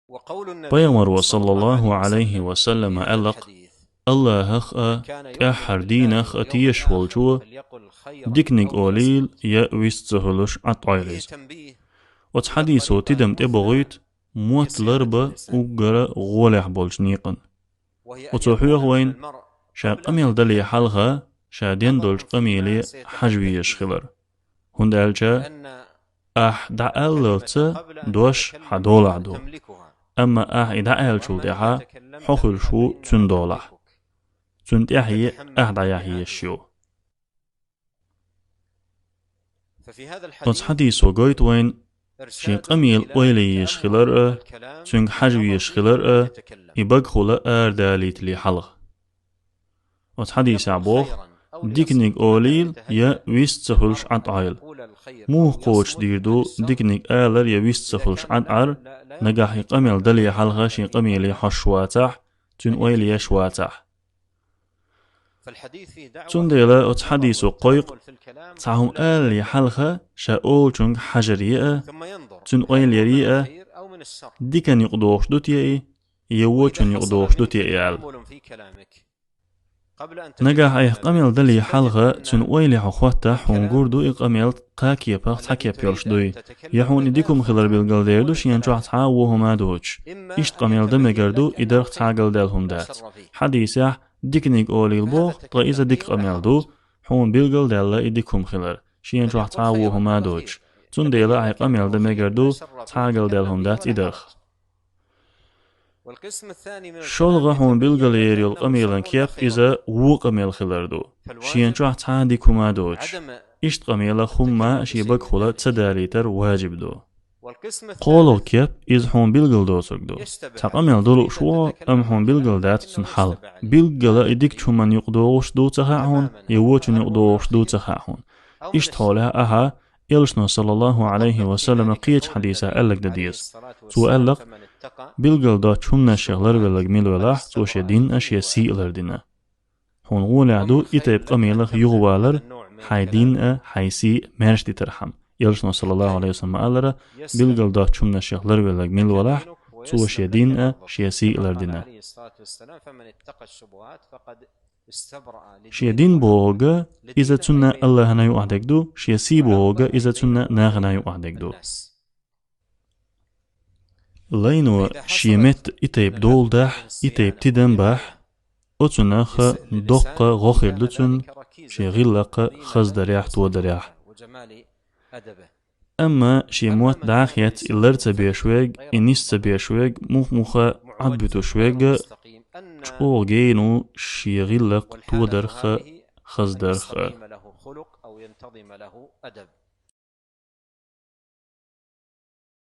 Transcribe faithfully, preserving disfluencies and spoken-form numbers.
Пайхамаро, саллаллаху алейхи ва саллама, аьлла-кх: «Аллахах а, тӀаьххьара дийнах а тешаш волчо диканиг олийла я вист ца хуьлуш Ӏад Ӏойла иза». Оцу хьадисо тидам тӀебохуьйту мотт ларбан уггара гӀолехь болчу некъан. Оцо хьоьху вайна, ша къамел дале хьалха ша ден долчу къамеле хьажа везаш хилар. ХӀунда аьлча ахь дӀааьллалц дош хьан долахь ду, амма ахь и дӀааьллачул тӀаьхьа хьо хуьлуш ву цуьнан долахь. Цуьнан тӀаьхье ахь дӀаяхьа езаш ю. Оцу хьадисо гойту вайна шен къамел ойла езаш хилар а, цуьнга хьажа везаш хилар а, и багахула арадалийтале хьалха. Оцу хьадисехь боху: «Диканиг олийла я вист ца хуьлуш Ӏад Ӏойла». Муха кхочушдийр ду диканиг алар я вист ца хуьлуш Ӏад Ӏар, нагахь и къамел дале хьалха шен къамеле хьожуш вацахь, цуьнан ойла еш вацахь? Цундела оцу хьадисо кхойкху, цхьа хӀума алале хьалха ша олучуьнга хьажар е а, цуьнан ойла яр е а, диканна юкъадогӀуш ду те и, я вочунна юкъадогӀуш ду те и аьлла. Нагахь айхьа къамел дале хьалха цуьнан ойла хьо хоттахь, хьуна гур ду и къамел кхаа кепах цхьа кеп йолуш дуй, я хьуна и дика хӀума хилар билгалдер ду шена чохь цхьа а вон хӀума а доцуш. Иштта къамел дан мегар ду, и дарх цхьа а галдаьлла хӀума дац. Хьадисехь диканиг олийла боху, ткъа иза дика къамел ду, хьуна билгалдаьлла и дика хӀума хилар, шена чохь цхьа а вон хӀума а доцуш. Цундела ахьа къамел дан мегар ду, цхьа а галдаьлла хӀума дац и дарх. ШолгӀа хьуна билгалъер йолу къамелан кеп, иза вон къамел хилар ду, шена чохь цхьа а дика хӀума а доцуш. Иштта къамелах хӀумма а шен багахула ца далийтар важиб ду. КхоалгӀа кеп, иза хьуна билгалдоцург ду. Цхьа къамел дан лууш ву хьо, амма хьуна билгалдац цуьнан хьал. Билггала и дикачу хӀуманна юкъадогӀуш ду ца хаьа хьуна, я вочунна юкъадогӀуш ду ца хаьа хьуна. Иштта хьолехь ахьа Элчано, саллаллаху алейхи ва саллама, кхечу хьадисехь аьлларг дан деза. Цо аьлла-кх: «Билгалдоцучу хӀуманашех ларвелларг мила велахь, цо шен дин а, шен сий а лардина». Хьуна гӀолехь ду и тайпа къамелах юхавалар, хьайн дин а, хьайн сий а маьрша дитархьама. Элчано, саллаллаху алейхи ва саллама, ма-аллара: «Билгалдоцучу хӀуманашех ларвелларг мила велахь, цо шен дин а, шен сий а лардина». Шен дин бохург иза цуьнан Аллахьана юкъахь дерг ду, шен сий бохург иза цуьнан нахана юкъахь дерг ду. Лайно шен метта и тайпа дола дахь, и тайпа тидам бахь, оцунах доккха гӀо хир ду цуьнан шен гӀиллакх хаздарехь, тодарехь. Амма шен мотт дӀа а хецна, и лар ца беш верг, и нис ца беш верг, муха-муха Ӏад буьтуш верг а чӀогӀа гена ву шен гӀиллакх тодарх а, хаздарх а.